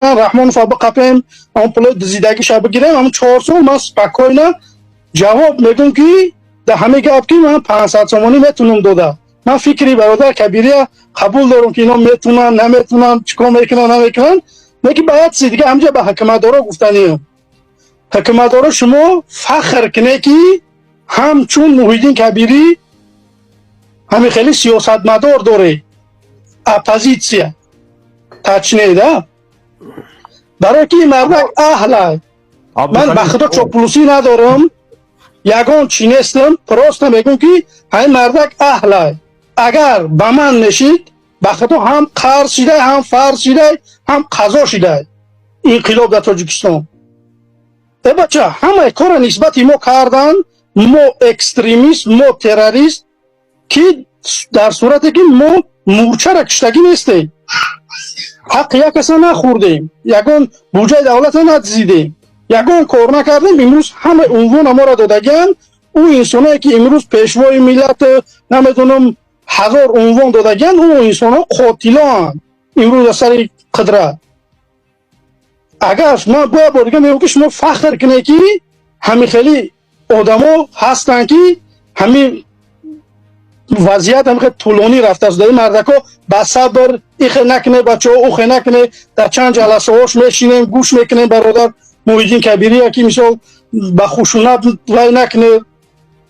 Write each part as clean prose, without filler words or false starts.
Раҳмонова биқапем, он пулои дизидагиша бигирем, ҳамн 4 сол ман спокойно ҷавоб мегӯм, ки да ҳамин гап, ки ман 500 сомонӣ метунам дода. Ман фикри бародар Кабирия қабул дорам, ки ино метунанд, наметунанд, чӣ кор мекунанд, намекунанд. Лекин ба як чизи дига ҳамҷа ба ҳукуматдоро гуфтаниям: ҳукуматдоро, шумо фахр кунед, ки ҳамчун Муҳиддин Кабирӣ ҳамин хеле сиёсатмадор доред, оппозитсия точнее да, барое ки ин мардак аҳла. Ман ба худо чоплусӣ надорам, ягон чӣ нестам, просто мегӯм, ки ҳамин мардак аҳла. Агар ба ман мешид, ба худо ҳам қарз шидай, ҳам фарз шидай, ҳам қазо шидай инқилоб дар Тоҷикистон. Э бача, ҳамаи корро нисбати мо кардан, мо экстремист, мо террорист, ки дар сурате ки мо мурчара киштагӣ нестем, ҳаққи як каса нахӯрдем, ягон буҷаи давлата надизидем, ягон кор накардем. Имрӯз ҳамаи унвона моро додагианд. Ӯ инсоное, ки имрӯз пешвои миллат, намедонам, ҳазор унвон додагианд, ӯ инсонҳо қотилоанд имрӯз аз сари қудрат. Агар ман бояд бор дига мегӯм, ки шумо фахр кунед, ки ҳамин хели одамо ҳастанд, ки ҳамин вазъият ҳамин хел тӯлонӣ рафтааст. Ин мардако ба сабр ихе накунед, бачаҳо, ухе накунед. Дар чанд ҷаласаҳош мешинем, гӯш мекунем бародар Муҳиддин Кабирия, ки мисол ба хушунат вай накунед,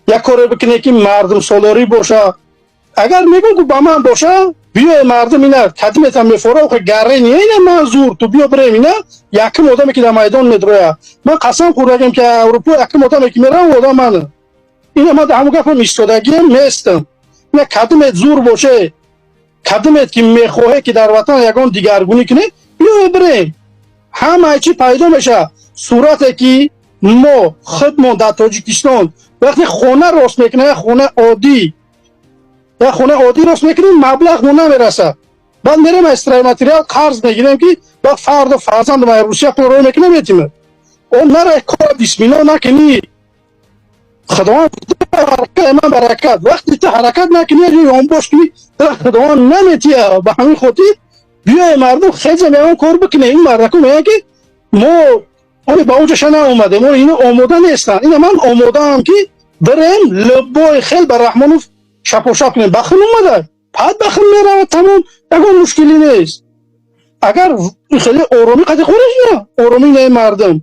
як коре бикунед, ки мардумсолорӣ боша. Агар мегӯм, ку ба ман боша, биёе мардум, ина кадиметам мефора, охе гарре не, ина ман зур, ту биё бирем. Ина якум одаме, ки дар майдон медроя, ман қасам хӯрдагем, ки Аврупо якум одаме, ки мерам, одам ман. Ина ман дар ҳамон гапам истодагием, местам. Ина кадимет зур боше, кадимет ки мехоҳе, ки дар ватан ягон дигаргунӣ кунед, биёе бирем, ҳамаи чӣ пайдо мешавад. Сурате ки мо худмон дар Тоҷикистон вақте хона рост мекунем, як хона оддӣ, як хона оддӣ рост мекунем, маблағ мо намерасад. Баъд мерем, аз стройматериал қарз мегирем, ки баъд фардо фарзандам аз Русия пул рой мекунем, метима. Он нара, кора бисмилло накунӣ, Худованд ман баракат. Вақте ту ҳаракат накунӣ, ёнбош кунӣ, Худованд наметия. Ба ҳамин хотир биёе мардум, хезем, ягон кор бикунем. Ин мардаку мегӯянд, ки мо оне ба онҷаша наомадем, оне ино омода нестанд. Ина ман омодаам, ки бирем, любой хел ба Раҳмонов шапошап кунем. Бахил омада, пад бахил меравад, тамом, ягон мушкилӣ нест. Агар хеле оромӣ қади хореш на оромӣ не мардум.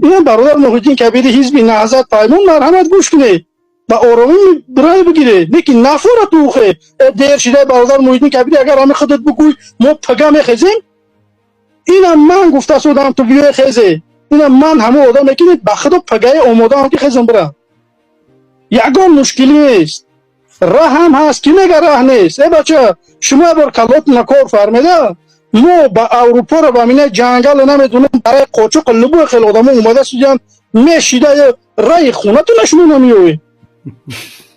Ина бародар Муҳиддин Кабири, ҳизби Наҳзат, Паймон, марҳамат, гӯш кунед, ба оромӣ рай бигиред, лекин нафора тухе дер шидаи. Бародар Муҳиддин Кабири, агар ҳами худат бигӯй, мо пага мехезем. Инам ман гуфта судам, ту биёй хезе. Инам ман ҳамон одаме, ки ба худо пагаи омодаам, ки хезам бирам, ягон мушкилӣ нест. Раҳам ҳаст, ки мега раҳ нест? Э бача, шумо як бор калотна кор фармеда, мо ба Аврупоро ба мина ҷангал намедонам, барои қочоқ любой хел одамо омада судян, мешида, раи хонатона шумо намеёвед.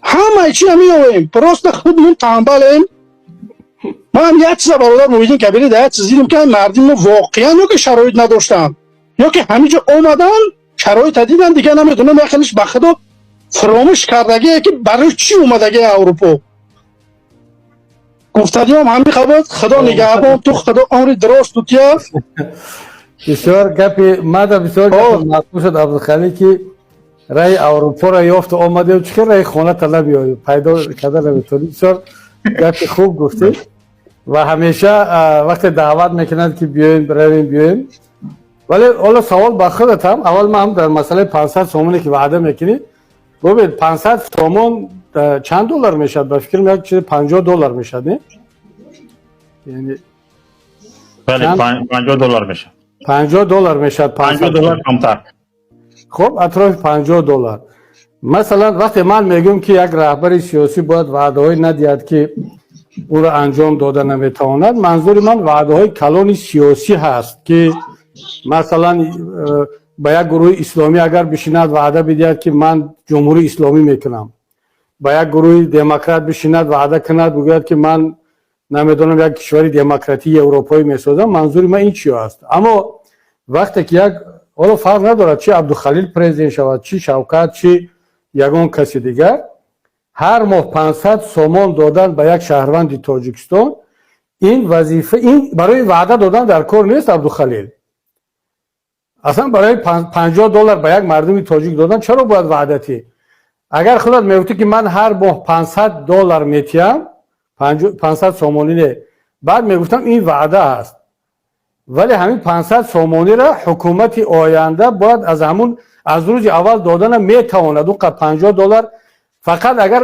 Ҳамаи чи намеёвем, просто худмон тамбалем. Ман як чиза, бародар Муҳиддин Кабири, дар як чиз дидем, ки мардими мо воқеан ё ки шароит надоштанд, ё ки ҳамин ҷо омадан, шароита дидан, дига намедонам, як хелиш ба худо фаромӯш кардагие, ки барои чӣ омадагии Аврупо. Гуфтадиём ҳамин хабар. Худо нигаҳбон ту, Худо умри дароз тутия. Бисёр гапи мада, бисёр гапи маъқул шуд, Абдухалӣ, ки раи Аврупоро ёфту омадем, чӣ хел раи хона талаб пайдо карда наметавонӣ. Бисёр гапи хуб гуфтед ва ҳамеша вақте даъват мекунанд, ки биёем, равем, биёем. Вале ҳоло савол ба худатам. Аввал ман дар масъалаи 500 сомоне, ки ваъда мекунӣ, бубин, 500 сомон чанд доллар мешавад? Ба фикрам, як чизи 50 доллар мешавад, не? Яъне Бале, 50 доллар мешавад. 50 доллар мешавад. 50 доллар камтар. Хуб, атрофи 50 доллар. Масалан, вақте ман мегӯям, ки як раҳбари сиёсӣ бояд ваъдаҳое надиҳад, ки ӯро анҷом дода наметавонад, манзури ман ваъдаҳои калони сиёсӣ ҳаст, ки масалан ба як гурӯҳи исломӣ агар бишинад, ваъда бидиҳад, ки ман ҷумҳурии исломӣ мекунам, ба як гурӯҳи демократ бишинад, ваъда кунад, бигӯяд, ки ман намедонам, як кишвари демократии европоӣ месозам, манзури ман ин чиё аст. Аммо вақте ки як, ҳоло фарқ надорад, чи Абдухалил президент шавад, чи Шавкат, чи ягон каси дигар, ҳар моҳ 500 сомон додан ба як шаҳрванди Тоҷикистон. Ин вазифа, ин барои ваъда додан дар кор нест, Абдухалил. Аслан барои 50 доллар ба як мардуми тоҷик додан чаро бояд ваъда тӣ? Агар худат мегуфтӣ, ки ман ҳар моҳ 500 доллар метиҳам, 500 сомонӣ не, баъд мегуфтам, ин ваъда аст. Вале ҳамин 500 сомониро ҳукумати оянда бояд аз ҳамун аз рӯзи аввал додана метавонад. Ӯ 50 доллар фақат агар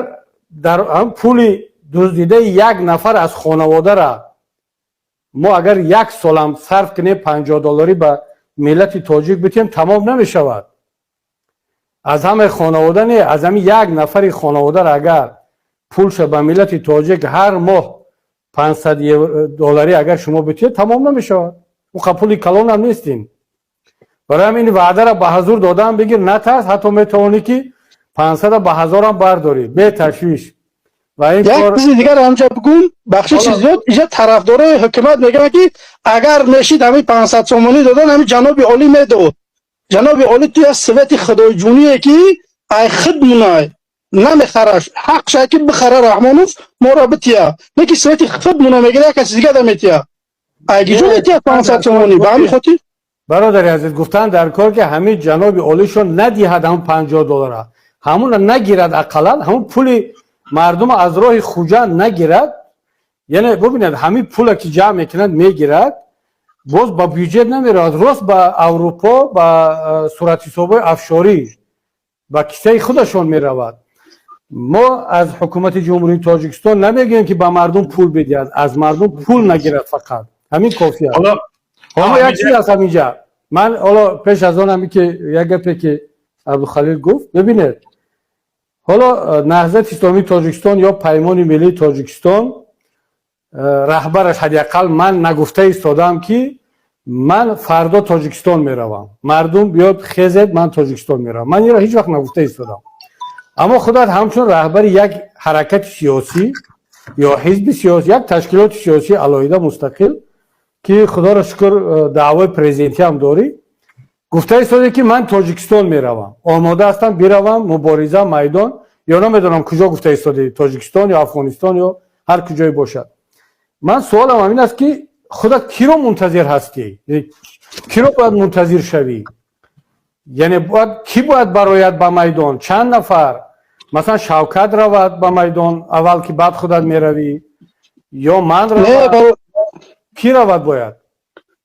дар ҳамн пули дуздидаи як нафар аз хонаводара мо агар як солам сарф кунем, 50 долларӣ ба миллати тоҷик битем, тамом намешавад. Аз ҳамаи хонавода не, аз ҳамин як нафари хонаводаро агар пулша ба миллати тоҷик ҳар моҳ 500 долларӣ агар шумо битиед, тамом намешавад. Ӯ пули калонам нестин. Барои ҳамин ин ваъдаро ба ҳазур додаам, бигир, натарс. Ҳатто метавонӣ, ки 500-а ба ҳазорам бардорӣ беташвиш ва ин Як кор. чизи дигар ҳамҷа бигӯм, бахшиши зиёд. Иҷа тарафдорои ҳукумат мегӯянд, ки агар мешид ҳамин 500 сомонӣ додан, ҳамин ҷаноби олӣ медод. Ҷаноби олӣ, ту як свети худоиҷуние, ки ай худ мунай намехараш, ҳақша ки бихара Раҳмонов моро бития, не ки свети худ муна мегира, як каси дига да метия. Ай гиҷо метия 500 сомонӣ? Ба ҳамин хотир. Бародари азиз, гуфтан дар кор, ки ҳамин ҷаноби олишон надиҳад ҳамун 50 доллара, ҳамуна нагирад, ақаллан ҳамун пули мардума аз роҳи Хуҷанд нагирад. Яъне бубинед, ҳамин пула ки ҷамъ мекунад, мегирад, боз ба бюҷет намеравад, рост ба Аврупо, ба суратҳисобҳои афшорӣ, ба кисаи худашон меравад. Мо аз ҳукумати Ҷумҳурии Тоҷикистон намегӯем, ки ба мардум пул бидиҳад, аз мардум пул нагирад, фақат ҳамин кофӣ аст. Ҳоло Аммо як чиз аст ҳаминҷа. Ман ҳоло пеш аз он ҳами ки як гапе ки Абдухалил гуфт, бибинед, ҳоло Наҳзати Исломии Тоҷикистон ё Паймони Миллии Тоҷикистон, раҳбараш, ҳадди ақал ман нагуфта истодаам, ки ман фардо Тоҷикистон меравам, мардум биёд хезед, ман Тоҷикистон меравам. Ман инро ҳеҷ вақт нагуфта истодам. Аммо худат ҳамчун раҳбари як ҳаракати сиёсӣ ё ҳизби сиёсӣ, як ташкилоти сиёсии алоҳида, мустақил, ки худоро шукр, даъвои президентӣ ҳам дорӣ, гуфта истоде, ки ман Тоҷикистон меравам, омода ҳастам биравам, мубориза, майдон ё намедонам куҷо гуфта истоди, Тоҷикистон ё Афғонистон ё ҳар куҷое бошад. Ман суолам ҳамин аст, ки худат киро мунтазир ҳастӣ? Киро бояд мунтазир шавӣ? Яъне бояд кӣ бояд барояд ба майдон? Чанд нафар? Масалан, Шавкат равад ба майдон аввал, ки баъд худат меравӣ, ё ман Не, равад? Кӣ равад бояд?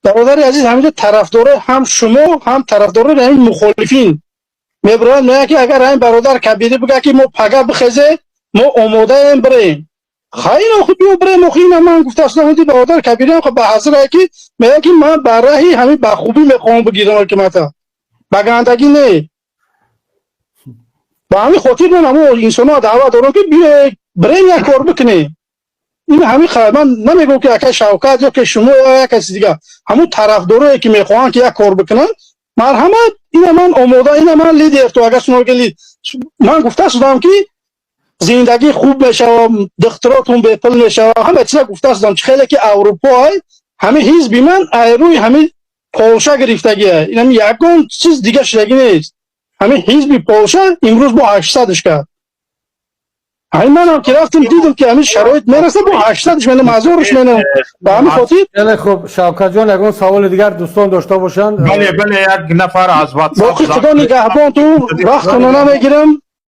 Бародари азиз, ҳаминҷо тарафдорои ҳам шумо, ҳам тарафдорои ҳамин мухолифин мебироянд, мегӯянд, ки агар ҳамин бародар Кабирӣ бигӯяд, ки мо пага бихезе, мо омодаем бирем. Хайр, охи биё бирем. Охи ина ман гуфта ҳуди бародар Кабирӣ ҳам ба ҳазира, ки мегӯяд, ки ман ба раҳи ҳамин ба хубӣ мехоҳам бигирам ҳокимата, ба гандагӣ не. Ба ҳамин хотир ман ҳамон инсонҳо даъват дорам, ки биёед бирем, як кор бикунем. Ин ҳамин ман намегӯям, ки ака Шавкат ё ки шумо ё як каси дигар, ҳамун тарафдорое ки мехоҳанд, ки як кор бикунанд, марҳамат. Ина ман омода, ина ман лидер. То агар шумо лид, ман гуфта шудам, ки зиндагӣ хуб мешава, духтуротон бепул мешава, ҳама чиза гуфта шудам. Чӣ хеле ки Аврупо ай, ҳамин ҳизби ман айрӯи ҳамин Полша гирифтагия. Инам ягон чиз дига шудагӣ нест. Ҳамин ҳизби Полша имрӯз бо 800-ш кард. Ҳамин манам ки рафтам, дидам, ки ҳамин шароит мераса, бо 800-ш менам, ҳазорш менам. Ба ҳамин хотир. Хеле хуб, Шавкатҷон, ягон саволи дигар дӯстон дошта бошанд. Бале, бале, як нафар аз Боқӣ WhatsApp. Худо нигаҳбон ту, вақтона намегирам.